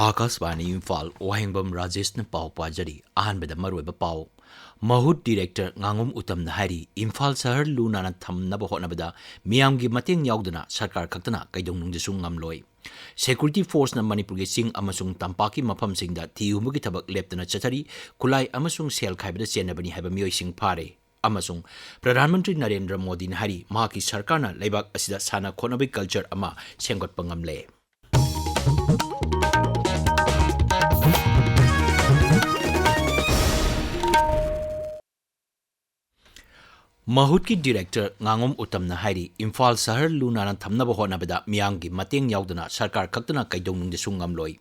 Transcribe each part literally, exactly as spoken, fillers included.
ꯑꯥꯀꯥꯁꯕꯥꯅꯤ ꯏꯝꯐꯥꯜ, ꯋꯥꯍꯦꯡꯕꯝ ꯔꯥꯖꯦꯁꯅ ꯄꯥꯎ ꯄꯥꯖꯔꯤ꯫ ꯑꯍꯥꯟꯕꯗ ꯃꯔꯨꯑꯣꯏꯕ ꯄꯥꯎ꯫ ꯃꯍꯨꯠ ꯗꯤꯔꯦꯛꯇꯔ ꯉꯥꯉꯣꯝ ꯎꯇꯝꯅ ꯍꯥꯏꯔꯤ, ꯏꯝꯐꯥꯜ ꯁꯍꯔ ꯂꯨ ꯅꯥꯟꯅ ꯊꯝꯅꯕ ꯍꯣꯠꯅꯕꯗ ꯃꯤꯌꯥꯝꯒꯤ ꯃꯇꯦꯡ ꯌꯥꯎꯗꯅ ꯁꯔꯀꯥꯔ ꯈꯛꯇꯅ ꯀꯩꯗꯧꯅꯨꯡꯗꯁꯨ ꯉꯝꯂꯣꯏ꯫ ꯁꯦꯀ꯭ꯌꯨꯔꯤꯇꯤ ꯐꯣꯔꯁꯅ ꯃꯅꯤꯄꯨꯔꯒꯤ ꯆꯤꯡ ꯑꯃꯁꯨꯡ ꯇꯝꯄꯥꯛꯀꯤ ꯃꯐꯝꯁꯤꯡꯗ ꯊꯤ ꯍꯨꯝꯕꯒꯤ ꯊꯕꯛ ꯂꯦꯞꯇꯅ ꯆꯠꯊꯔꯤ, ꯈꯨꯠꯂꯥꯏ ꯑꯃꯁꯨꯡ ꯁꯦꯜ ꯈꯥꯏꯕꯗ ꯆꯦꯟꯅꯕꯅꯤ ꯍꯥꯏꯕ ꯃꯤꯑꯣꯏꯁꯤꯡ ꯐꯥꯔꯦ꯫ ꯑꯃꯁꯨꯡ ꯄ꯭ꯔꯙꯥꯟ ꯃꯟꯇ꯭ꯔꯤ ꯅꯔꯦꯟꯗ꯭ꯔ ꯃꯣꯗꯤꯅ ꯍꯥꯏꯔꯤ, ꯃꯍꯥꯛꯀꯤ ꯁꯔꯀꯥꯔꯅ ꯂꯩꯕꯥꯛ ꯑꯁꯤꯗ ꯁꯥꯟꯅ ꯈꯣꯠꯅꯕꯒꯤ ꯀꯜꯆꯔ ꯑꯃ ꯁꯦꯝꯒꯠꯄ ꯉꯝꯂꯦ꯫ ꯃꯍꯨꯠꯀꯤ ꯗꯤꯔꯦꯛꯇꯔ ꯉꯥꯉꯣꯝ ꯎꯇꯝꯅ ꯍꯥꯏꯔꯤ, ꯏꯝꯐꯥꯜ ꯁꯍꯔ ꯂꯨ ꯅꯥꯟꯅ ꯊꯝꯅꯕ ꯍꯣꯠꯅꯕꯗ ꯃꯤꯌꯥꯝꯒꯤ ꯃꯇꯦꯡ ꯌꯥꯎꯗꯅ ꯁꯔꯀꯥꯔ ꯈꯛꯇꯅ ꯀꯩꯗꯧꯅꯨꯡꯗꯁꯨ ꯉꯝꯂꯣꯏ꯫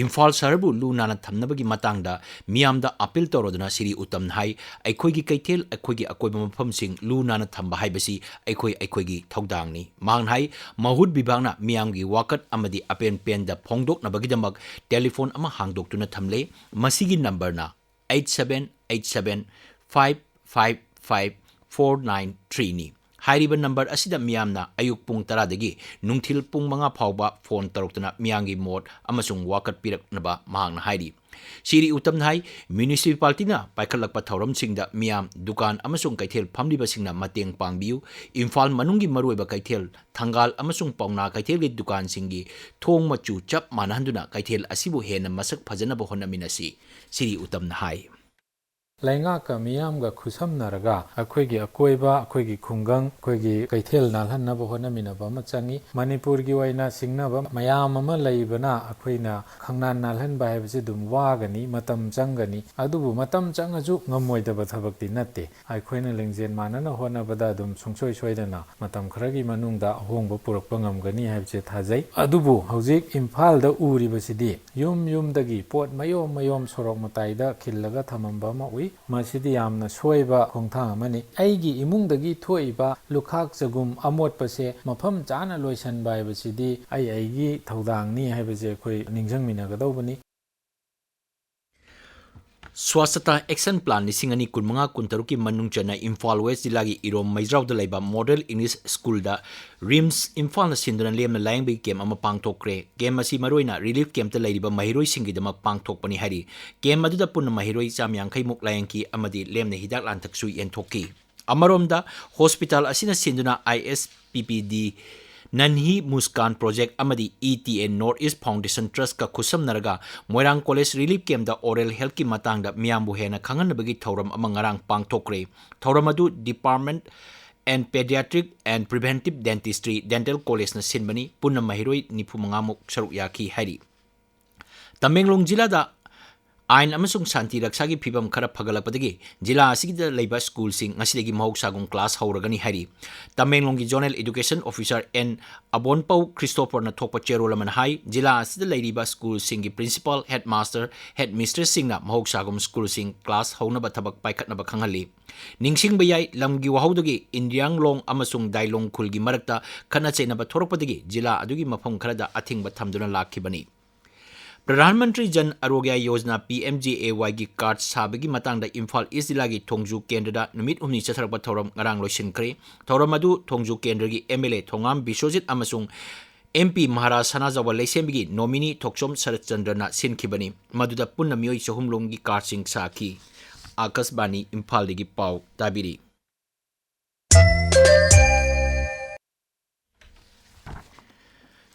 ꯏꯝꯐꯥꯜ ꯁꯍꯔꯕꯨ ꯂꯨ ꯅꯥꯟꯅ ꯊꯝꯅꯕꯒꯤ ꯃꯇꯥꯡꯗ ꯃꯤꯌꯥꯝꯗ ꯑꯄꯤꯜ ꯇꯧꯔꯗꯨꯅ ꯁꯤꯔꯤ ꯎꯇꯝꯅ ꯍꯥꯏ, ꯑꯩꯈꯣꯏꯒꯤ ꯀꯩꯊꯦꯜ, ꯑꯩꯈꯣꯏꯒꯤ ꯑꯀꯣꯏꯕ ꯃꯐꯝꯁꯤꯡ ꯂꯨ ꯅꯥꯟꯅ ꯊꯝꯕ ꯍꯥꯏꯕꯁꯤ ꯑꯩꯈꯣꯏ ꯑꯩꯈꯣꯏꯒꯤ ꯊꯧꯗꯥꯡꯅꯤ꯫ ꯃꯍꯥꯛꯅ ꯍꯥꯏ, ꯃꯍꯨꯠ ꯕꯤꯚꯥꯒꯅ ꯃꯤꯌꯥꯝꯒꯤ ꯋꯥꯀꯠ ꯑꯃꯗꯤ ꯑꯄꯦꯟ ꯄꯦꯟꯗ ꯐꯣꯡꯗꯣꯛꯅꯕꯒꯤꯗꯃꯛ ꯇꯦꯂꯤꯐꯣꯟ ꯑꯃ ꯍꯥꯡꯗꯣꯛꯇꯨꯅ ꯊꯝꯂꯦ꯫ ꯃꯁꯤꯒꯤ ꯅꯝꯕꯔꯅ eight seven eight seven five five five four nine three ꯅꯤ꯫ ꯍꯥꯏꯔꯤꯕ ꯅꯝꯕꯔ ꯑꯁꯤꯗ ꯃꯤꯌꯥꯝꯅ ꯑꯌꯨꯛ ꯄꯨꯡ ꯇꯔꯥꯗꯒꯤ ꯅꯨꯡꯊꯤꯜ ꯄꯨꯡ ꯃꯉꯥ ꯐꯥꯎꯕ ꯐꯣꯟ ꯇꯧꯔꯛꯇꯨꯅ ꯃꯤꯌꯥꯝꯒꯤ ꯃꯣꯠ ꯑꯃꯁꯨꯡ ꯋꯥꯀꯠ ꯄꯤꯔꯛꯅꯕ ꯃꯍꯥꯛꯅ ꯍꯥꯏꯔꯤ꯫ ꯁꯤꯔꯤ ꯎꯇꯝꯅ ꯍꯥꯏ, ꯃ꯭ꯌꯨꯅꯤꯁꯤꯄꯥꯂꯤꯇꯤꯅ ꯄꯥꯏꯈꯠꯂꯛꯄ ꯊꯧꯔꯝꯁꯤꯡꯗ ꯃꯤꯌꯥꯝ, ꯗꯨꯀꯥꯟ ꯑꯃꯁꯨꯡ ꯀꯩꯊꯦꯜ ꯐꯝꯂꯤꯕꯁꯤꯡꯅ ꯃꯇꯦꯡ ꯄꯥꯡꯕꯤꯌꯨ꯫ ꯏꯝꯐꯥꯜ ꯃꯅꯨꯡꯒꯤ ꯃꯔꯨꯑꯣꯏꯕ ꯀꯩꯊꯦꯜ, ꯊꯪꯒꯥꯜ ꯑꯃꯁꯨꯡ ꯄꯥꯎꯅꯥ ꯀꯩꯊꯦꯜꯒꯤ ꯗꯨꯀꯥꯟꯁꯤꯡꯒꯤ ꯊꯣꯡ ꯃꯆꯨ ꯆꯞ ꯃꯥꯟꯅꯍꯟꯗꯨꯅ ꯀꯩꯊꯦꯜ ꯑꯁꯤꯕꯨ ꯍꯦꯟꯅ ꯃꯁꯛ ꯐꯖꯅꯕ ꯍꯣꯠꯅꯃꯤꯟꯅꯁꯤ, ꯁꯤꯔꯤ ꯎꯇꯝꯅ ꯍꯥꯏ꯫ ꯂꯩꯉꯥꯛꯀ ꯃꯤꯌꯥꯝꯒ ꯈꯨꯠꯁꯝꯅꯔꯒ ꯑꯩꯈꯣꯏꯒꯤ ꯑꯀꯣꯏꯕ, ꯑꯩꯈꯣꯏꯒꯤ ꯈꯨꯡꯒꯪ, ꯑꯩꯈꯣꯏꯒꯤ ꯀꯩꯊꯦꯜ ꯅꯥꯜꯍꯟꯅꯕ ꯍꯣꯠꯅꯃꯤꯟꯅꯕ ꯑꯃ ꯆꯪꯏ꯫ ꯃꯅꯤꯄꯨꯔꯒꯤ ꯑꯣꯏꯅ ꯁꯤꯡꯅꯕ ꯃꯌꯥꯝ ꯑꯃ ꯂꯩꯕꯅ ꯑꯩꯈꯣꯏꯅ ꯈꯪꯅꯥꯟ ꯅꯥꯜꯍꯟꯕ ꯍꯥꯏꯕꯁꯤ ꯑꯗꯨꯝ ꯋꯥꯒꯅꯤ, ꯃꯇꯝ ꯆꯪꯒꯅꯤ꯫ ꯑꯗꯨꯕꯨ ꯃꯇꯝ ꯆꯪꯉꯁꯨ ꯉꯝꯃꯣꯏꯗꯕ ꯊꯕꯛꯇꯤ ꯅꯠꯇꯦ꯫ ꯑꯩꯈꯣꯏꯅ ꯂꯤꯡꯖꯦꯜ ꯃꯥꯟꯅꯅ ꯍꯣꯠꯅꯕꯗ ꯑꯗꯨꯝ ꯁꯨꯡꯁꯣꯏ ꯁꯣꯏꯗꯅ ꯃꯇꯝ ꯈꯔꯒꯤ ꯃꯅꯨꯡꯗ ꯑꯍꯣꯡꯕ ꯄꯨꯔꯛꯄ ꯉꯝꯒꯅꯤ ꯍꯥꯏꯕꯁꯦ ꯊꯥꯖꯩ꯫ ꯑꯗꯨꯕꯨ ꯍꯧꯖꯤꯛ ꯏꯝꯐꯥꯜꯗ ꯎꯔꯤꯕꯁꯤꯗꯤ ꯌꯨꯝ ꯌꯨꯝꯗꯒꯤ ꯄꯣꯠ ꯃꯌꯣꯝ ꯃꯌꯣꯝ ꯁꯣꯔꯣꯛ ꯃꯇꯥꯏꯗ ꯈꯤꯜꯂꯒ ꯊꯝꯃꯝꯕ ꯑꯃ ꯎꯏ꯫ ꯃꯁꯤꯗꯤ ꯌꯥꯝꯅ ꯁꯣꯏꯕ ꯈꯣꯡꯊꯥꯡ ꯑꯃꯅꯤ꯫ ꯑꯩꯒꯤ ꯏꯃꯨꯡꯗꯒꯤ ꯊꯣꯛꯏꯕ ꯂꯨꯈꯥꯛ ꯆꯒꯨꯝ ꯑꯃꯣꯠꯄꯁꯦ ꯃꯐꯝ ꯆꯥꯅ ꯂꯣꯏꯁꯟꯕ ꯍꯥꯏꯕꯁꯤꯗꯤ ꯑꯩ ꯑꯩꯒꯤ ꯊꯧꯗꯥꯡꯅꯤ ꯍꯥꯏꯕꯁꯦ ꯑꯩꯈꯣꯏ ꯅꯤꯡꯁꯤꯡꯃꯤꯟꯅꯒꯗꯧꯕꯅꯤ꯫ Swachhata Action Plan ꯂꯤꯁꯤꯡ ꯑꯅꯤ ꯀꯨꯟꯃꯉꯥ ꯀꯨꯟꯇꯔꯨꯛꯀꯤ ꯃꯅꯨꯡ ꯆꯟꯅ ꯏꯝꯐꯥꯜ ꯋꯦꯁ ꯖꯤꯂꯥꯒꯤ ꯏꯔꯣꯝ ꯃꯩꯖ꯭ꯔꯥꯎꯗ ꯂꯩꯕ Model English Schoolꯗ RIMS ꯏꯝꯐꯥꯜꯅ ꯁꯤꯟꯗꯨꯅ ꯂꯦꯝꯅ ꯂꯥꯌꯦꯡꯕꯒꯤ camp ꯑꯃ ꯄꯥꯡꯊꯣꯛꯈ꯭ꯔꯦ꯫ Camp ꯑꯁꯤ ꯃꯔꯨꯑꯣꯏꯅ relief campꯇ ꯂꯩꯔꯤꯕ ꯃꯍꯩꯔꯣꯏꯁꯤꯡꯒꯤꯗꯃꯛ ꯄꯥꯡꯊꯣꯛꯄꯅꯤ ꯍꯥꯏꯔꯤ꯫ Camp ꯑꯗꯨꯗ ꯄꯨꯟꯅ ꯃꯍꯩꯔꯣꯏ ꯆꯥꯝ ꯌꯥꯡꯈꯩ ꯃꯨꯛ ꯂꯥꯌꯦꯡꯈꯤ ꯑꯃꯗꯤ ꯂꯦꯝꯅ ꯍꯤꯗꯥꯛ ꯂꯥꯡꯊꯛꯁꯨ ꯌꯦꯟꯊꯣꯛꯈꯤ꯫ ꯑꯃꯔꯣꯝꯗ, hospital ꯑꯁꯤꯅ ꯁꯤꯟꯗꯨꯅ ISPPD Nanhi Muskaan Project ꯑꯃꯗꯤ ETA North East Foundation Trustꯀ ꯈꯨꯠꯁꯝꯅꯔꯒ ꯃꯣꯏꯔꯥꯡ College Relief Campꯇ oral healthꯀꯤ ꯃꯇꯥꯡꯗ ꯃꯤꯌꯥꯝꯕꯨ ꯍꯦꯟꯅ ꯈꯪꯍꯟꯅꯕꯒꯤ ꯊꯧꯔꯝ ꯑꯃ ꯉꯔꯥꯡ ꯄꯥꯡꯊꯣꯛꯈ꯭ꯔꯦ꯫ ꯊꯧꯔꯝ ꯑꯗꯨ Department and Pediatric and Preventive Dentistry Dental Collegeꯅ ꯁꯤꯟꯕꯅꯤ꯫ ꯄꯨꯟꯅ ꯃꯍꯩꯔꯣꯏ ꯅꯤꯐꯨ ꯃꯉꯥ ꯃꯨꯛ ꯁꯔꯨꯛ ꯌꯥꯈꯤ ꯍꯥꯏꯔꯤ꯫ ꯇꯃꯦꯡꯂꯣꯡ ꯖꯤꯂꯥꯗ ꯑꯥꯏꯟ ꯑꯃꯁꯨꯡ ꯁꯥꯟꯇꯤ ꯔꯛꯁꯥꯒꯤ ꯐꯤꯕꯝ ꯈꯔ ꯐꯒꯠꯂꯛꯄꯗꯒꯤ ꯖꯤꯂꯥ ꯑꯁꯤꯗ ꯂꯩꯕ schoolꯁꯤꯡ ꯉꯁꯤꯗꯒꯤ ꯃꯍꯧꯁꯥꯒꯨꯝ class ꯍꯧꯔꯒꯅꯤ ꯍꯥꯏꯔꯤ꯫ ꯇꯃꯦꯡꯂꯣꯡꯒꯤ Zonal Education Officer N ꯑꯕꯣꯟꯄꯧ ꯈ꯭ꯔꯤꯁꯇꯣꯐꯔꯅ ꯊꯣꯛꯄ ꯆꯦꯔꯣꯜ ꯑꯃꯅ ꯍꯥꯏ, ꯖꯤꯂꯥ ꯑꯁꯤꯗ ꯂꯩꯔꯤꯕ schoolꯁꯤꯡꯒꯤ principal, headmaster, headmistressꯁꯤꯡꯅ ꯃꯍꯧꯁꯥꯒꯨꯝ schoolꯁꯤꯡ class ꯍꯧꯅꯕ ꯊꯕꯛ ꯄꯥꯏꯈꯠꯅꯕ ꯈꯪꯍꯜꯂꯤ꯫ ꯅꯤꯡꯁꯤꯡꯕ ꯌꯥꯏ, ꯂꯝꯒꯤ ꯋꯥꯍꯧꯗꯒꯤ ꯏꯟꯗꯤꯌꯥꯡꯂꯣꯡ ꯑꯃꯁꯨꯡ ꯗꯥꯏꯂꯣꯡ ꯈꯨꯜꯒꯤ ꯃꯔꯛꯇ ꯈꯠꯅ ꯆꯩꯅꯕ ꯊꯣꯔꯛꯄꯗꯒꯤ ꯖꯤꯂꯥ ꯑꯗꯨꯒꯤ ꯃꯐꯝ ꯈꯔꯗ ꯑꯊꯤꯡꯕ ꯊꯝꯗꯨꯅ ꯂꯥꯛꯈꯤꯕꯅꯤ꯫ ꯄ꯭ꯔꯙꯥꯟ ꯃꯟꯇ꯭ꯔꯤ ꯖꯟ ꯑꯔꯣꯒ꯭ꯌ ꯌꯣꯖꯅꯥ, PMJAYꯒꯤ card ꯁꯥꯕꯒꯤ ꯃꯇꯥꯡꯗ ꯏꯝꯐꯥꯜ ꯏꯁ ꯖꯤꯂꯥꯒꯤ ꯊꯣꯡꯖꯨ ꯀꯦꯟꯗ꯭ꯔꯗ ꯅꯨꯃꯤꯠ ꯍꯨꯝꯅꯤ ꯆꯠꯊꯔꯛꯄ ꯊꯧꯔꯝ ꯉꯔꯥꯡ ꯂꯣꯏꯁꯤꯟꯈ꯭ꯔꯦ꯫ ꯊꯧꯔꯝ ꯑꯗꯨ ꯊꯣꯡꯖꯨ ꯀꯦꯟꯗ꯭ꯔꯒꯤ MLA ꯊꯣꯉꯥꯝ ꯕꯤꯁ꯭ꯋꯖꯤꯠ ꯑꯃꯁꯨꯡ MP ꯃꯍꯥꯔꯥꯖ ꯁꯅꯥꯖꯥꯎꯕ ꯂꯩꯁꯦꯝꯕꯤꯒꯤ nominee ꯊꯣꯛꯆꯣꯝ ꯁꯔꯠꯆꯟꯗ꯭ꯔꯅ ꯁꯤꯟꯈꯤꯕꯅꯤ꯫ ꯃꯗꯨꯗ ꯄꯨꯟꯅ ꯃꯤꯑꯣꯏ ꯆꯍꯨꯝ ꯂꯣꯝꯒꯤ cardꯁꯤꯡ ꯁꯥꯈꯤ꯫ ꯑꯥꯀꯥꯁꯕꯥꯅꯤ ꯏꯝꯐꯥꯜꯗꯒꯤ ꯄꯥꯎ ꯇꯥꯕꯤꯔꯤ꯫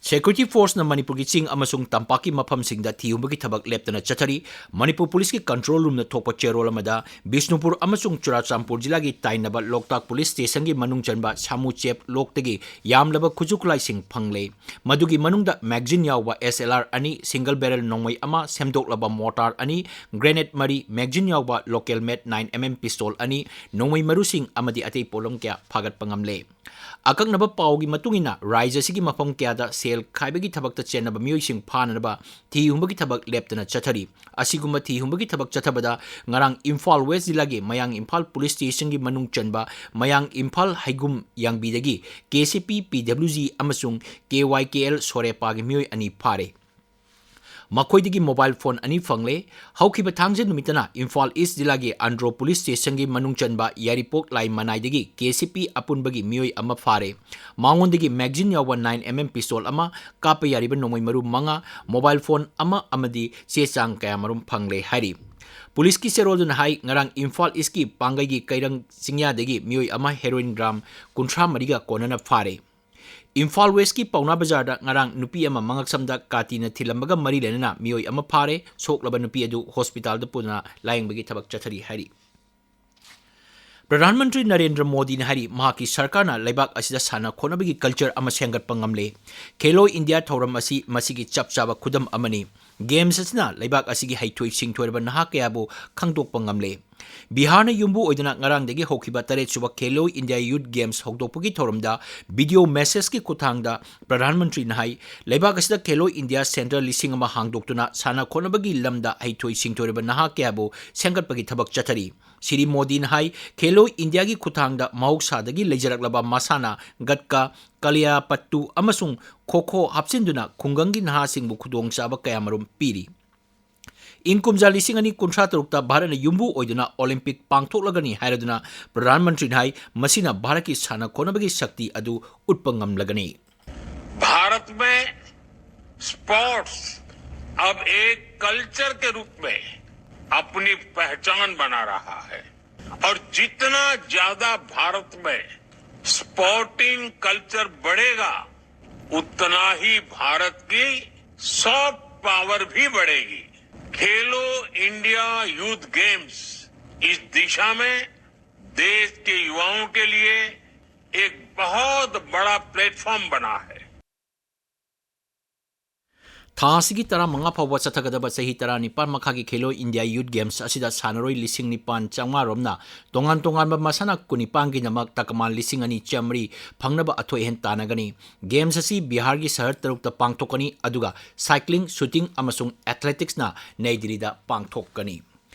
Security forceꯅ ꯃꯅꯤꯄꯨꯔꯒꯤ ꯆꯤꯡ ꯑꯃꯁꯨꯡ ꯇꯝꯄꯥꯛꯀꯤ ꯃꯐꯝꯁꯤꯡꯗ ꯊꯤꯍꯨꯝꯕꯒꯤ ꯊꯕꯛ ꯂꯦꯞꯇꯅ ꯆꯠꯊꯔꯤ꯫ ꯃꯅꯤꯄꯨꯔ ꯄꯨꯂꯤꯁꯀꯤ control roomꯅ ꯊꯣꯛꯄ ꯆꯦꯔꯣꯜ ꯑꯃꯗ ꯕꯤꯁꯅꯨꯄꯨꯔ ꯑꯃꯁꯨꯡ ꯆꯨꯔꯥꯆꯥꯟꯄꯨꯔ ꯖꯤꯂꯥꯒꯤ ꯇꯥꯏꯅꯕ ꯂꯣꯛꯇꯥꯛ ꯄꯨꯂꯤꯁ ꯁ꯭ꯇꯦꯁꯟꯒꯤ ꯃꯅꯨꯡ ꯆꯟꯕ ꯁꯥꯃꯨꯆꯦꯞ ꯂꯣꯛꯇꯒꯤ ꯌꯥꯝꯂꯕ ꯈꯨꯠꯁꯨ ꯈꯨꯠꯂꯥꯏꯁꯤꯡ ꯐꯪꯂꯦ꯫ ꯃꯗꯨꯒꯤ ꯃꯅꯨꯡꯗ magazine ꯌꯥꯎꯕ SLR ꯑꯅꯤ, single barrel ꯅꯣꯡꯃꯩ ꯑꯃ, ꯁꯦꯝꯗꯣꯛꯂꯕ mortar ꯑꯅꯤ, grenade ꯃꯔꯤ, magazine ꯌꯥꯎꯕ local made nine MM pistol ꯑꯅꯤ, ꯅꯣꯡꯃꯩ ꯃꯔꯨꯁꯤꯡ ꯑꯃꯗꯤ ꯑꯇꯩ ꯄꯣꯠꯂꯝ ꯀꯌꯥ ꯐꯥꯒꯠꯄ ꯉꯝꯂꯦ꯫ ꯑꯀꯛꯅꯕ ꯄꯥꯎꯒꯤ ꯃꯇꯨꯡ ꯏꯟꯅ, ꯔꯥꯖ꯭ꯌ ꯑꯁꯤꯒꯤ ꯃꯐꯝ ꯀꯌꯥꯗ ꯁꯦꯜ ꯈꯥꯏꯕꯒꯤ ꯊꯕꯛꯇ ꯆꯦꯟꯅꯕ ꯃꯤꯑꯣꯏꯁꯤꯡ ꯐꯥꯅꯅꯕ ꯊꯤ ꯍꯨꯝꯕꯒꯤ ꯊꯕꯛ ꯂꯦꯞꯇꯅ ꯆꯠꯊꯔꯤ꯫ ꯑꯁꯤꯒꯨꯝꯕ ꯊꯤ ꯍꯨꯝꯕꯒꯤ ꯊꯕꯛ ꯆꯠꯊꯕꯗ ꯉꯔꯥꯡ ꯏꯝꯐꯥꯜ ꯋꯦꯁ ꯖꯤꯂꯥꯒꯤ ꯃꯌꯥꯡ ꯏꯝꯐꯥꯜ ꯄꯨꯂꯤꯁ ꯁ꯭ꯇꯦꯁꯟꯒꯤ ꯃꯅꯨꯡ ꯆꯟꯕ ꯃꯌꯥꯡ ꯏꯝꯐꯥꯜ ꯍꯩꯒꯨꯝ ꯌꯥꯡꯕꯤꯗꯒꯤ KCP, PWG ꯑꯃꯁꯨꯡ KYKL ꯁꯣꯔꯦꯄꯥꯒꯤ ꯃꯤꯑꯣꯏ ꯑꯅꯤ ꯐꯥꯔꯦ꯫ ꯃꯈꯣꯏꯗꯒꯤ mobile phone ꯑꯅꯤ ꯐꯪꯂꯦ꯫ ꯍꯧꯈꯤꯕ ꯊꯥꯡꯖ ꯅꯨꯃꯤꯠꯇꯅ ꯏꯝꯐꯥꯜ ꯏꯁ ꯖꯤꯂꯥꯒꯤ ꯑꯟꯗ꯭ꯔꯣ police stationꯒꯤ ꯃꯅꯨꯡ ꯆꯟꯕ ꯌꯥꯏꯔꯤꯄꯣꯛ ꯂꯥꯏ ꯃꯅꯥꯏꯗꯒꯤ K C P ꯑꯄꯨꯟꯕꯒꯤ ꯃꯤꯑꯣꯏ ꯑꯃ ꯐꯥꯔꯦ꯫ ꯃꯉꯣꯟꯗꯒꯤ magazine ꯌꯥꯎꯕ nine M M pistol ꯑꯃ, ꯀꯥꯞꯄ ꯌꯥꯔꯤꯕ ꯅꯣꯡꯃꯩ ꯃꯔꯨ ꯃꯉꯥ, mobile phone ꯑꯃ ꯑꯃꯗꯤ ꯆꯦ ꯆꯥꯡ ꯀꯌꯥꯃꯔꯨꯝ ꯐꯪꯂꯦ ꯍꯥꯏꯔꯤ꯫ Policeꯀꯤ ꯆꯦꯔꯣꯜꯗꯨꯅ ꯍꯥꯏ, ꯉꯔꯥꯡ ꯏꯝꯐꯥꯜ ꯏꯁꯀꯤ ꯄꯥꯡꯒꯩꯒꯤ ꯀꯩꯔꯪ ꯆꯤꯡꯌꯥꯗꯒꯤ ꯃꯤꯑꯣꯏ ꯑꯃ heroin gram ꯀꯨꯟꯊ꯭ꯔꯥ ꯃꯔꯤꯒ ꯀꯣꯟꯅꯅ ꯐꯥꯔꯦ꯫ ꯏꯝꯐꯥꯜ ꯋꯦꯁꯀꯤ ꯄꯥꯎꯅꯥ ꯕꯖꯥꯔꯗ ꯉꯔꯥꯡ ꯅꯨꯄꯤ ꯑꯃ ꯃꯉꯛꯁꯝꯗ ꯀꯥꯇꯤꯅ ꯊꯤꯜꯂꯝꯕꯒ ꯃꯔꯤ ꯂꯩꯅꯅ ꯃꯤꯑꯣꯏ ꯑꯃ ꯐꯥꯔꯦ꯫ ꯁꯣꯛꯂꯕ ꯅꯨꯄꯤ ꯑꯗꯨ ꯍꯣꯁꯄꯤꯇꯥꯜꯗ ꯄꯨꯗꯨꯅ ꯂꯥꯌꯦꯡꯕꯒꯤ ꯊꯕꯛ ꯆꯠꯊꯔꯤ ꯍꯥꯏꯔꯤ꯫ ꯄ꯭ꯔꯙꯥꯟ ꯃꯟꯇ꯭ꯔꯤ ꯅꯔꯦꯟꯗ꯭ꯔ ꯃꯣꯗꯤꯅ ꯍꯥꯏꯔꯤ, ꯃꯍꯥꯛꯀꯤ ꯁꯔꯀꯥꯔꯅ ꯂꯩꯕꯥꯛ ꯑꯁꯤꯗ ꯁꯥꯟꯅ ꯈꯣꯠꯅꯕꯒꯤ culture ꯑꯃ ꯁꯦꯝꯒꯠꯄ ꯉꯝꯂꯦ꯫ ꯈꯦꯂꯣ ꯏꯟꯗꯤꯌꯥ ꯊꯧꯔꯝ ꯑꯁꯤ ꯃꯁꯤꯒꯤ ꯆꯞ ꯆꯥꯕ ꯈꯨꯗꯝ ꯑꯃꯅꯤ꯫ Games ꯑꯁꯤꯅ ꯂꯩꯕꯥꯛ ꯑꯁꯤꯒꯤ ꯍꯩꯊꯣꯏ ꯁꯤꯡꯊꯣꯏꯔꯕ ꯅꯍꯥ ꯀꯌꯥꯕꯨ ꯈꯪꯗꯣꯛꯄ ꯉꯝꯂꯦ꯫ ꯕꯤꯍꯥꯔꯅ ꯌꯨꯝꯕꯨ ꯑꯣꯏꯗꯨꯅ ꯉꯔꯥꯡꯗꯒꯤ ꯍꯧꯈꯤꯕ ꯇꯔꯦꯠ ꯁꯨꯕ ꯈꯦꯂꯣ ꯏꯟꯗꯤꯌꯥ Youth Games ꯍꯧꯗꯣꯛꯄꯒꯤ ꯊꯧꯔꯝꯗ video messageꯀꯤ ꯈꯨꯠꯊꯥꯡꯗ ꯄ꯭ꯔꯙꯥꯟ ꯃꯟꯇ꯭ꯔꯤꯅ ꯍꯥꯏ, ꯂꯩꯕꯥꯛ ꯑꯁꯤꯗ ꯈꯦꯂꯣ ꯏꯟꯗꯤꯌꯥ center ꯂꯤꯁꯤꯡ ꯑꯃ ꯍꯥꯡꯗꯣꯛꯇꯨꯅ ꯁꯥꯟꯅ ꯈꯣꯠꯅꯕꯒꯤ ꯂꯝꯗ ꯍꯩꯊꯣꯏ ꯁꯤꯡꯊꯣꯏꯔꯕ ꯅꯍꯥ ꯀꯌꯥꯕꯨ ꯁꯦꯝꯒꯠꯄꯒꯤ ꯊꯕꯛ ꯆꯠꯊꯔꯤ꯫ ꯁ꯭ꯔꯤ ꯃꯣꯗꯤꯅ ꯍꯥꯏ, ꯈꯦꯂꯣ ꯏꯟꯗꯤꯌꯥꯒꯤ ꯈꯨꯠꯊꯥꯡꯗ ꯃꯍꯧꯁꯥꯗꯒꯤ ꯂꯩꯖꯔꯛꯂꯕ ꯃꯁꯥꯟꯅ ꯒꯠꯀꯥ, ꯀꯂꯤꯌꯥꯄꯠꯇꯨ ꯑꯃꯁꯨꯡ ꯈꯣ ꯈꯣ ꯍꯥꯞꯆꯤꯟꯗꯨꯅ ꯈꯨꯡꯒꯪꯒꯤ ꯅꯍꯥꯁꯤꯡꯕꯨ ꯈꯨꯗꯣꯡꯆꯥꯕ ꯀꯌꯥꯃꯔꯨꯝ ꯄꯤꯔꯤ꯫ ꯏꯪ ꯀꯨꯝꯖꯥ ꯂꯤꯁꯤꯡ ꯑꯅꯤ ꯀꯨꯟꯊ꯭ꯔꯥ ꯇꯔꯨꯛꯇ ꯚꯥꯔꯠꯅ ꯌꯨꯝꯕꯨ ꯑꯣꯏꯗꯨꯅ Olympic ꯄꯥꯡꯊꯣꯛꯂꯒꯅꯤ ꯍꯥꯏꯔꯗꯨꯅ ꯄ꯭ꯔꯙꯥꯟ ꯃꯟꯇ꯭ꯔꯤꯅ ꯍꯥꯏ, ꯃꯁꯤꯅ ꯚꯥꯔꯠꯀꯤ ꯁꯥꯟꯅ ꯈꯣꯠꯅꯕꯒꯤ ꯁꯛꯇꯤ ꯑꯗꯨ ꯎꯠꯄ ꯉꯝꯂꯒꯅꯤ꯫ भारत में sports अब एक culture के रूप में अपनी पहचान बना रहा है और जितना ज्यादा भारत में sporting culture बढ़ेगा, उतना ही भारत की soft power भी बढ़ेगी। खेलो इंडिया यूथ गेम्स इस दिशा में देश के युवाओं के लिए एक बहुत बड़ा platform बना है। ꯊꯥ ꯑꯁꯤꯒꯤ ꯇꯔꯥꯃꯉꯥ ꯐꯥꯎꯕ ꯆꯠꯊꯒꯗꯕ ꯆꯍꯤ ꯇꯔꯥꯅꯤꯄꯥꯟ ꯃꯈꯥꯒꯤ ꯈꯦꯂꯣ ꯏꯟꯗꯤꯌꯥ ꯌꯨꯠ ꯒꯦꯝꯁ ꯑꯁꯤꯗ ꯁꯥꯟꯅꯔꯣꯏ ꯂꯤꯁꯤꯡ ꯅꯤꯄꯥꯟ ꯆꯥꯝꯃꯉꯥ ꯔꯣꯝꯅ ꯇꯣꯉꯥꯟ ꯇꯣꯉꯥꯟꯕ ꯃꯁꯥꯟꯅ ꯀꯨꯟꯅꯤꯄꯥꯟꯒꯤꯗꯃꯛ ꯇꯀꯃꯥꯟ ꯂꯤꯁꯤꯡ ꯑꯅꯤ ꯆꯥꯝꯃꯔꯤ ꯐꯪꯅꯕ ꯑꯊꯣꯏ ꯑꯍꯦꯟ ꯇꯥꯟꯅꯒꯅꯤ꯫ ꯒꯦꯝꯁ ꯑꯁꯤ ꯕꯤꯍꯥꯔꯒꯤ ꯁꯍꯔ ꯇꯔꯨꯛꯇ ꯄꯥꯡꯊꯣꯛꯀꯅꯤ, ꯑꯗꯨꯒ ꯁꯥꯏꯀ꯭ꯂꯤꯡ, ꯁꯨꯇꯤꯡ ꯑꯃꯁꯨꯡ ꯑꯦꯊꯂꯦꯇꯤꯛꯁꯅ ꯅꯩ ꯗꯤꯜꯂꯤꯗ ꯄꯥꯡꯊꯣꯛꯀꯅꯤ꯫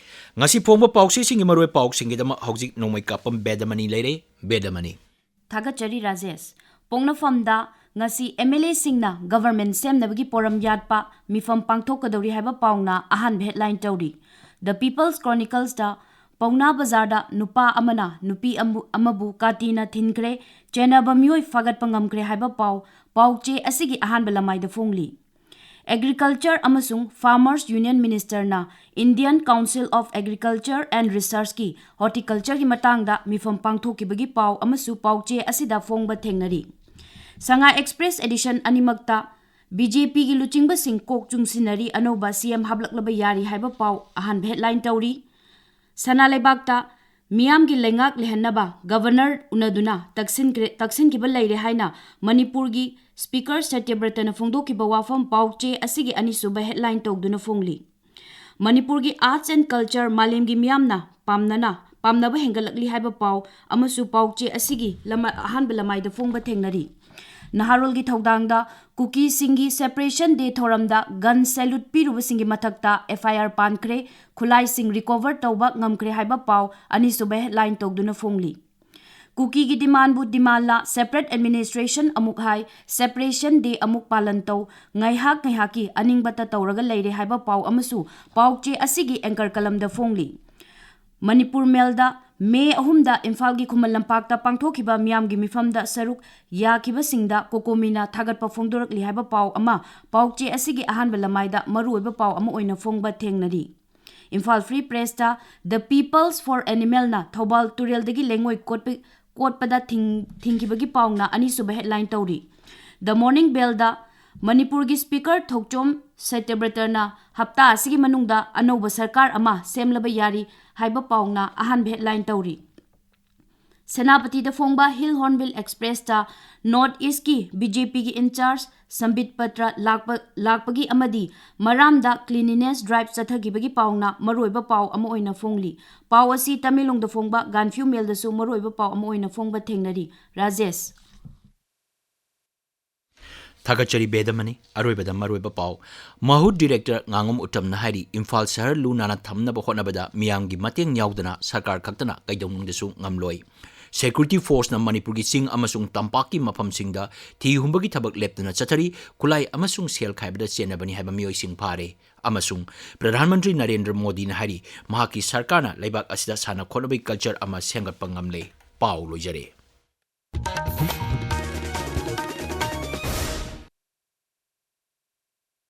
ꯉꯁꯤ ꯐꯣꯡꯕ ꯄꯥꯎꯆꯦꯁꯤꯡꯒꯤ ꯃꯔꯨꯑꯣꯏꯕ ꯄꯥꯎꯁꯤꯡꯒꯤꯗꯃꯛ ꯍꯧꯖꯤꯛ ꯅꯣꯡꯃꯩ ꯀꯥꯞꯄꯝ ꯕꯦꯗꯃꯅꯤ ꯂꯩꯔꯦ꯫ ꯕꯦꯗꯃꯅꯤ꯫ ꯊꯥꯒꯠꯆꯔꯤ ꯔꯥꯖꯦꯁ꯫ ꯄꯣꯛꯅꯐꯝꯗ ꯉꯁꯤ ꯑꯦꯝ ꯑꯦꯜ ꯑꯦꯁꯤꯡꯅ ꯒꯚꯔꯟꯃꯦꯟꯠ ꯁꯦꯝꯅꯕꯒꯤ ꯄꯣꯔꯝ ꯌꯥꯠꯄ ꯃꯤꯐꯝ ꯄꯥꯡꯊꯣꯛꯀꯗꯧꯔꯤ ꯍꯥꯏꯕ ꯄꯥꯎꯅ ꯑꯍꯥꯟꯕ ꯍꯦꯗꯂꯥꯏꯟ ꯇꯧꯔꯤ꯫ ꯗ ꯄꯤꯄꯜꯁ ꯀ꯭ꯔꯣꯅꯤꯀꯜꯁꯇ ꯄꯥꯎꯅꯥ ꯕꯖꯥꯔꯗ ꯅꯨꯄꯥ ꯑꯃꯅ ꯅꯨꯄꯤ ꯑꯃꯕꯨ, ꯑꯃꯕꯨ ꯀꯥꯇꯤꯅ ꯊꯤꯟꯈ꯭ꯔꯦ, ꯆꯦꯟꯅꯕ ꯃꯤꯑꯣꯏ ꯐꯥꯒꯠꯄ ꯉꯝꯈ꯭ꯔꯦ ꯍꯥꯏꯕ ꯄꯥꯎ ꯄꯥꯎ ꯆꯦ ꯑꯁꯤꯒꯤ ꯑꯍꯥꯟꯕ ꯂꯃꯥꯏꯗ ꯐꯣꯡꯂꯤ꯫ ꯑꯦꯒ꯭ꯔꯤꯀꯜꯆꯔ ꯑꯃꯁꯨꯡ ꯐꯥꯔꯃꯔꯁ ꯌꯨꯅꯤꯌꯟ ꯃꯤꯅꯤꯁꯇꯔꯅ Indian Council of Agriculture and Researchꯀꯤ ꯍꯣꯔꯇꯤꯀꯜꯆꯔꯒꯤ ꯃꯇꯥꯡꯗ ꯃꯤꯐꯝ ꯄꯥꯡꯊꯣꯛꯈꯤꯕꯒꯤ ꯄꯥꯎ ꯑꯃꯁꯨ ꯄꯥꯎ ꯆꯦ ꯑꯁꯤꯗ ꯐꯣꯡꯕ ꯊꯦꯡꯅꯔꯤ꯫ ꯁꯉꯥꯏ ꯑꯦꯛꯁꯄ꯭ꯔꯦꯁ ꯑꯦꯗꯤꯁꯟ ꯑꯅꯤꯃꯛꯇ ꯕꯤ ꯖꯦ ꯄꯤꯒꯤ ꯂꯨꯆꯤꯡꯕꯁꯤꯡ ꯀꯣꯛ ꯆꯨꯡꯁꯤꯟꯅꯔꯤ, ꯑꯅꯧꯕ ꯁꯤ ꯑꯦꯝ ꯍꯥꯞꯂꯛꯂꯕ ꯌꯥꯔꯤ ꯍꯥꯏꯕ ꯄꯥꯎ ꯑꯍꯥꯟꯕ ꯍꯦꯗꯂꯥꯏꯟ ꯇꯧꯔꯤ꯫ ꯁꯅꯥ ꯂꯩꯕꯥꯛꯇ ꯃꯤꯌꯥꯝꯒꯤ ꯂꯩꯉꯥꯛ ꯂꯩꯍꯟꯅꯕ ꯒꯚꯔꯅꯔ ꯎꯅꯗꯨꯅ ꯇꯛꯁꯤꯟꯈ꯭ꯔꯦ-, ꯇꯛꯁꯤꯟꯈꯤꯕ ꯂꯩꯔꯦ ꯍꯥꯏꯅ ꯃꯅꯤꯄꯨꯔꯒꯤ ꯁ꯭ꯄꯤꯀꯔ ꯁꯇ꯭ꯌꯕ꯭ꯔꯇꯅ ꯐꯣꯡꯗꯣꯛꯈꯤꯕ ꯋꯥꯐꯝ ꯄꯥꯎ ꯆꯦ ꯑꯁꯤꯒꯤ ꯑꯅꯤꯁꯨꯕ ꯍꯦꯗꯂꯥꯏꯟ ꯇꯧꯗꯨꯅ ꯐꯣꯡꯂꯤ꯫ ꯃꯅꯤꯄꯨꯔꯒꯤ arts and culture ꯃꯥꯂꯦꯝꯒꯤ ꯃꯤꯌꯥꯝꯅ ꯄꯥꯝꯅꯅ, ꯄꯥꯝꯅꯕ ꯍꯦꯟꯒꯠꯂꯛꯂꯤ ꯍꯥꯏꯕ ꯄꯥꯎ ꯑꯃꯁꯨ ꯄꯥꯎ ꯆꯦ ꯑꯁꯤꯒꯤ ꯂꯃ-, ꯑꯍꯥꯟꯕ ꯂꯃꯥꯏꯗ ꯐꯣꯡꯕ ꯊꯦꯡꯅꯔꯤ꯫ ꯅꯍꯥꯔꯣꯜꯒꯤ ꯊꯧꯗꯥꯡꯗ ꯀꯨꯀꯤꯁꯤꯡꯒꯤ Separation Day ꯊꯧꯔꯝꯗ gun salute ꯄꯤꯔꯨꯕꯁꯤꯡꯒꯤ ꯃꯊꯛꯇ F I R ꯄꯥꯟꯈ꯭ꯔꯦ, ꯈꯨꯠꯂꯥꯏꯁꯤꯡ recover ꯇꯧꯕ ꯉꯝꯈ꯭ꯔꯦ ꯍꯥꯏꯕ ꯄꯥꯎ ꯑꯅꯤꯁꯨꯕ ꯍꯦꯗꯂꯥꯏꯟ ꯇꯧꯗꯨꯅ ꯐꯣꯡꯂꯤ꯫ ꯀꯨꯀꯤꯒꯤ ꯗꯤꯃꯥꯟꯕꯨ ꯗꯤꯃꯥꯟꯂꯥ, separate administration ꯑꯃꯨꯛ ꯍꯥꯏ, Separation Day ꯑꯃꯨꯛ ꯄꯥꯂꯟ ꯇꯧ, ꯉꯥꯏꯍꯥꯛ ꯉꯥꯏꯍꯥꯛꯀꯤ ꯑꯅꯤꯡꯕꯇ ꯇꯧꯔꯒ ꯂꯩꯔꯦ ꯍꯥꯏꯕ ꯄꯥꯎ ꯑꯃꯁꯨ ꯄꯥꯎ ꯆꯦ ꯑꯁꯤꯒꯤ anchor columnꯗ ꯐꯣꯡꯂꯤ꯫ ꯃꯅꯤꯄꯨꯔ ꯃꯦꯜꯗ ꯃꯦ ꯑꯍꯨꯝꯗ ꯏꯝꯐꯥꯜꯒꯤ ꯈꯨꯃꯟ ꯂꯝꯄꯥꯛꯇ ꯄꯥꯡꯊꯣꯛꯈꯤꯕ ꯃꯤꯌꯥꯝꯒꯤ ꯃꯤꯐꯝꯗ ꯁꯔꯨꯛ ꯌꯥꯈꯤꯕꯁꯤꯡꯗ ꯀꯣꯀꯣꯃꯤꯅ ꯊꯥꯒꯠꯄ ꯐꯣꯡꯗꯣꯔꯛꯂꯤ ꯍꯥꯏꯕ ꯄꯥꯎ ꯑꯃ ꯄꯥꯎ ꯆꯦ ꯑꯁꯤꯒꯤ ꯑꯍꯥꯟꯕ ꯂꯃꯥꯏꯗ ꯃꯔꯨꯑꯣꯏꯕ ꯄꯥꯎ ꯑꯃ ꯑꯣꯏꯅ ꯐꯣꯡꯕ ꯊꯦꯡꯅꯔꯤ꯫ Imphal Free Pressꯇ The People's for Animalꯅ Thoubal ꯇꯨꯔꯦꯜꯗꯒꯤ ꯂꯩꯉꯣꯏ ꯀꯣꯠꯄ-, ꯀꯣꯠꯄꯗ ꯊꯤꯡ-, ꯊꯤꯡꯈꯤꯕꯒꯤ ꯄꯥꯎꯅ ꯑꯅꯤꯁꯨꯕ ꯍꯦꯗꯂꯥꯏꯟ ꯇꯧꯔꯤ꯫ The Morning Bellꯗ ꯃꯅꯤꯄꯨꯔꯒꯤ ꯁ꯭ꯄꯤꯀꯔ ꯊꯣꯛꯆꯣꯝ ꯁꯇ꯭ꯌꯕ꯭ꯔꯇꯅ ꯍꯞꯇꯥ ꯑꯁꯤꯒꯤ ꯃꯅꯨꯡꯗ ꯑꯅꯧꯕ ꯁꯔꯀꯥꯔ ꯑꯃ ꯁꯦꯝꯂꯕ ꯌꯥꯔꯤ ꯍꯥꯏꯕ ꯄꯥꯎꯅ ꯑꯍꯥꯟꯕ ꯍꯦꯗꯂꯥꯏꯟ ꯇꯧꯔꯤ꯫ ꯁꯦꯅꯥꯄꯇꯤꯗ ꯐꯣꯡꯕ Hill Hornbill Expressꯇ North Eastꯀꯤ B J Pꯒꯤ in charge ꯁꯝꯕꯤꯠ Patra ꯂꯥꯛꯄ, ꯂꯥꯛꯄꯒꯤ ꯑꯃꯗꯤ ꯃꯔꯥꯝꯗ cleanliness drive ꯆꯠꯊꯈꯤꯕꯒꯤ ꯄꯥꯎꯅ ꯃꯔꯨꯑꯣꯏꯕ ꯄꯥꯎ ꯑꯃ ꯑꯣꯏꯅ ꯐꯣꯡꯂꯤ꯫ ꯄꯥꯎ ꯑꯁꯤ ꯇꯃꯦꯡꯂꯣꯡꯗ ꯐꯣꯡꯕ ꯒꯥꯟꯐ꯭ꯌꯨ ꯃꯦꯜꯗꯁꯨ ꯃꯔꯨꯑꯣꯏꯕ ꯄꯥꯎ ꯑꯃ ꯑꯣꯏꯅ ꯐꯣꯡꯕ ꯊꯦꯡꯅꯔꯤ꯫ ꯔꯥꯖꯦꯁ꯫ ꯊꯥꯒꯠꯆꯔꯤ ꯕꯦꯗꯃꯅꯤ꯫ ꯑꯔꯣꯏꯕꯗ ꯃꯔꯨꯑꯣꯏꯕ ꯄꯥꯎ꯫ ꯃꯍꯨꯠ ꯗꯤꯔꯦꯛꯇꯔ ꯉꯥꯉꯣꯝ ꯎꯇꯝꯅ ꯍꯥꯏꯔꯤ, ꯏꯝꯐꯥꯜ ꯁꯍꯔ ꯂꯨ ꯅꯥꯟꯅ ꯊꯝꯅꯕ ꯍꯣꯠꯅꯕꯗ ꯃꯤꯌꯥꯝꯒꯤ ꯃꯇꯦꯡ ꯌꯥꯎꯗꯅ ꯁꯔꯀꯥꯔ ꯈꯛꯇꯅ ꯀꯩꯗꯧꯅꯨꯡꯗꯁꯨ ꯉꯝꯂꯣꯏ꯫ Security Forceꯅ ꯃꯅꯤꯄꯨꯔꯒꯤ ꯆꯤꯡ ꯑꯃꯁꯨꯡ ꯇꯝꯄꯥꯛꯀꯤ ꯃꯐꯝꯁꯤꯡꯗ ꯊꯤ ꯍꯨꯝꯕꯒꯤ ꯊꯕꯛ ꯂꯦꯞꯇꯅ ꯆꯠꯊꯔꯤ꯫ ꯈꯨꯠꯂꯥꯏ ꯑꯃꯁꯨꯡ ꯁꯦꯜ ꯈꯥꯏꯕꯗ ꯆꯦꯟꯅꯕꯅꯤ ꯍꯥꯏꯕ ꯃꯤꯑꯣꯏꯁꯤꯡ ꯐꯥꯔꯦ꯫ ꯑꯃꯁꯨꯡ ꯄ꯭ꯔꯙꯥꯟ ꯃꯟꯇ꯭ꯔꯤ ꯅꯔꯦꯟꯗ꯭ꯔ ꯃꯣꯗꯤꯅ ꯍꯥꯏꯔꯤ, ꯃꯍꯥꯛꯀꯤ ꯁꯔꯀꯥꯔꯅ ꯂꯩꯕꯥꯛ ꯑꯁꯤꯗ ꯁꯥꯟꯅ ꯈꯣꯠꯅꯕꯒꯤ culture ꯑꯃ ꯁꯦꯝꯒꯠꯄ ꯉꯝꯂꯦ꯫ ꯄꯥꯎ ꯂꯣꯏꯖꯔꯦ꯫